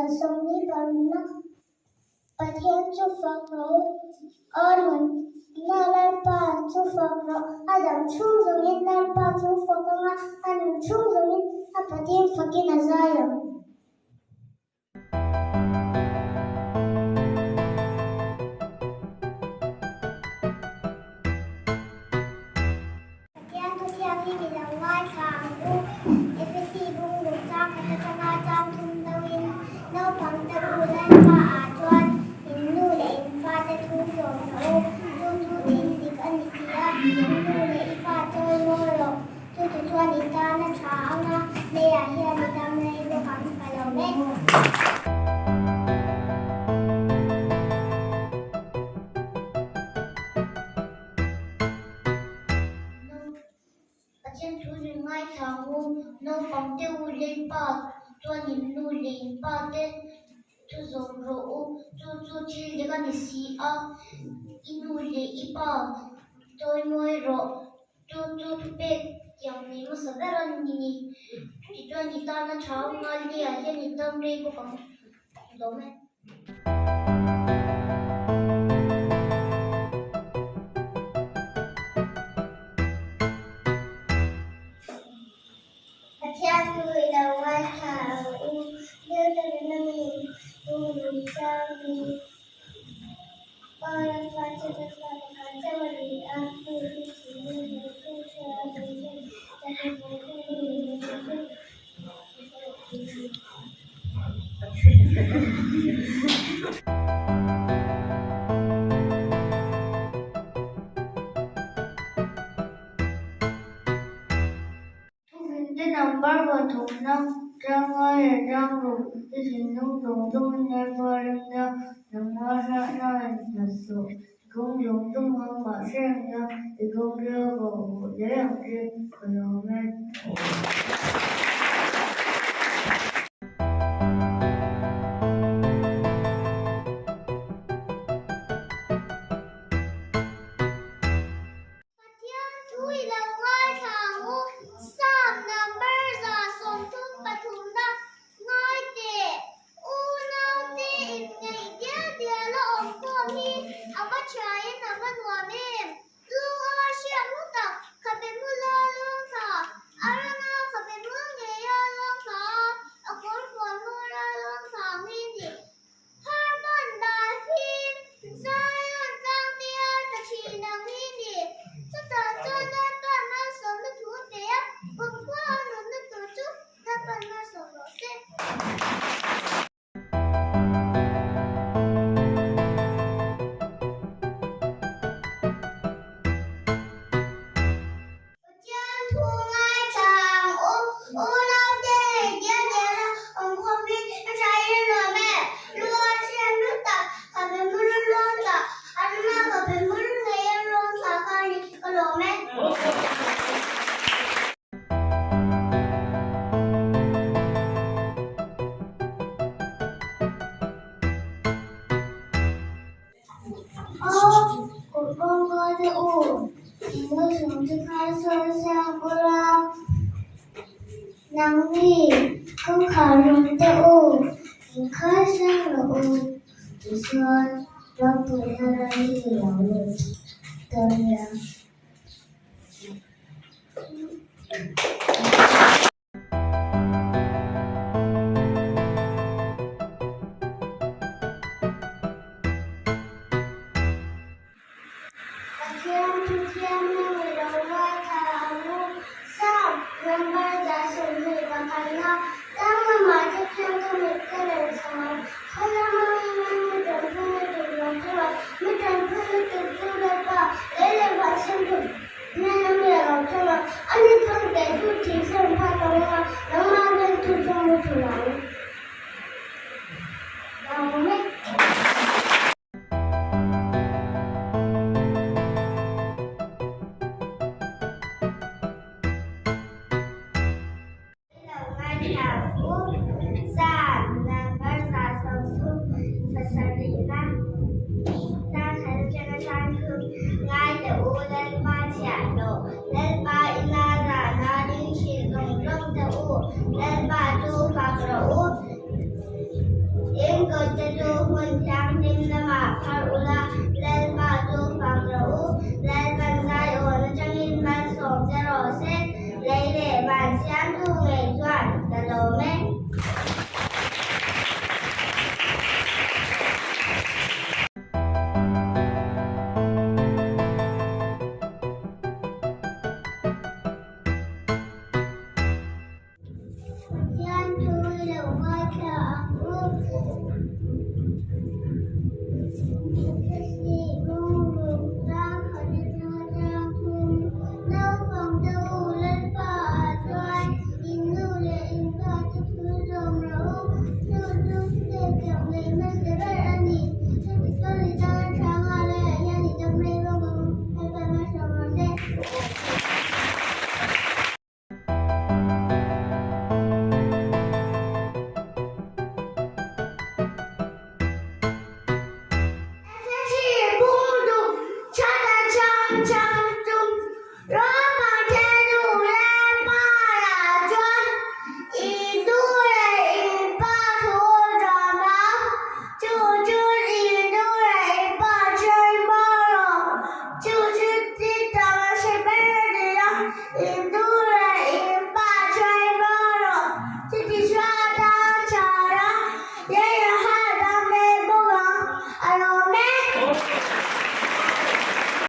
Za 28 Pathian chu fak rawh u, aw nunna Lalpa chu fak rawh, a dam chhung zawngin Lalpa chu fak anga, a nun chhung zawngin a Pathian fakin a zai ang. Pathian thu thianghlim i lo ngaithla ang u. Efesi bung ruk chang khat atanga chang thum deuhin naupang te u Lalpa ah chuan in nu leh in fate thu zawm rawh u. Chu chu thil dik a ni si a, i nu leh i fa chawi mawi rawh. Chu chu chuan i tan a tha ang a, leiah hian i dam rei bawk ang ka lo mek. Pathian thu rin ngaithla ang u, naupang te u leh in pa chuan in nu leh in pa te thu zawm rawh u, chu chu thil dik a ni si a, i nu leh i pa chawimawi rawh, chu chu thupek tiang nei hmasa ber a ni, tichuan i tana tha ang a, leiah hian i dam rei bawk ang, lawm e. Pathian thu i lo ngaithla ang u, Deuteronomy bung lung changin Paula chuan chutah chuan a kal chauh a ni a, hei hi thinlung leh thu hria a ni chu Thuvinte number pathumna tanga leh tlangruk i thinlung zawng zawngin Lalpa ring la, nangma hriatna innghat suh. I kawng zawng zawng a mah hre ang la, i kawng ria kawh hmuh zel ang che, ka lawm e. Pathian thu i lo ngaithla ang u, Psalm number 133 ngai teh. Unaute inngeih dial dial a awm khawm hi a va thiain a va nuam em? Lu a hriat hlu tak, khabe hmula lawng thla, a rana khabe hmul ngeia lawng thla a, a kawr fuan hmawra lawng thla ang hi a ni. Hermon dan fim, Zion tlangtea tla thin ang hi a ni. Chutah chuan Lalpa'n malsawmna thu a pe a, kumkhua a nunna tur chu Lalpa'n malsawm rawh se. Pathian thu ngaithla ang u, unaute leh dial diala awm khawmin a hrai a nuam e. Lu a hriat hlu tak, ka be mur a luang ta, a rama ka be mur ngei a luang thla kha a ni, ka lawm e. Aw, kut kawngka te u, in lo chhung te kha sawi siak ula, nangni kawngkhar rawng te u, in khai siak rawh u, tichuan rampuina ram hi lo lut dawn nia. Pathian thu thianghlim i lo ngaithla ang u. Psalm number 21 Tlang lamah te khian ka mit ka rawn chho ang. Khaw lama ngaiin mi tanpuina tur lo theuh a, mi tanpuina tur chu Lalpa lei leh vahchhim tur hnen a mi a lo theuh a. Ani chuan kei chu thihsen phak ang a, nangmah ventu chu mu thul ang. Lalpa chhiah lo, Lalpa ina zahna ding thin zawng zawng te u. siamtu ngei chuan ka lawm e. Pathian thu i lo ngaithla ang u. Thlasih bungruk tlang khat atanga tlang thum naupang te u Lalpa ah chuan in nu leh in pa te thu zawm rawh u. Chu chu thuteh piak leh hmasa ber a ni. Chutichuan i tan a tha nghal laiah hian i dam rei bawk ang. Lalpa hma sawm rawh se.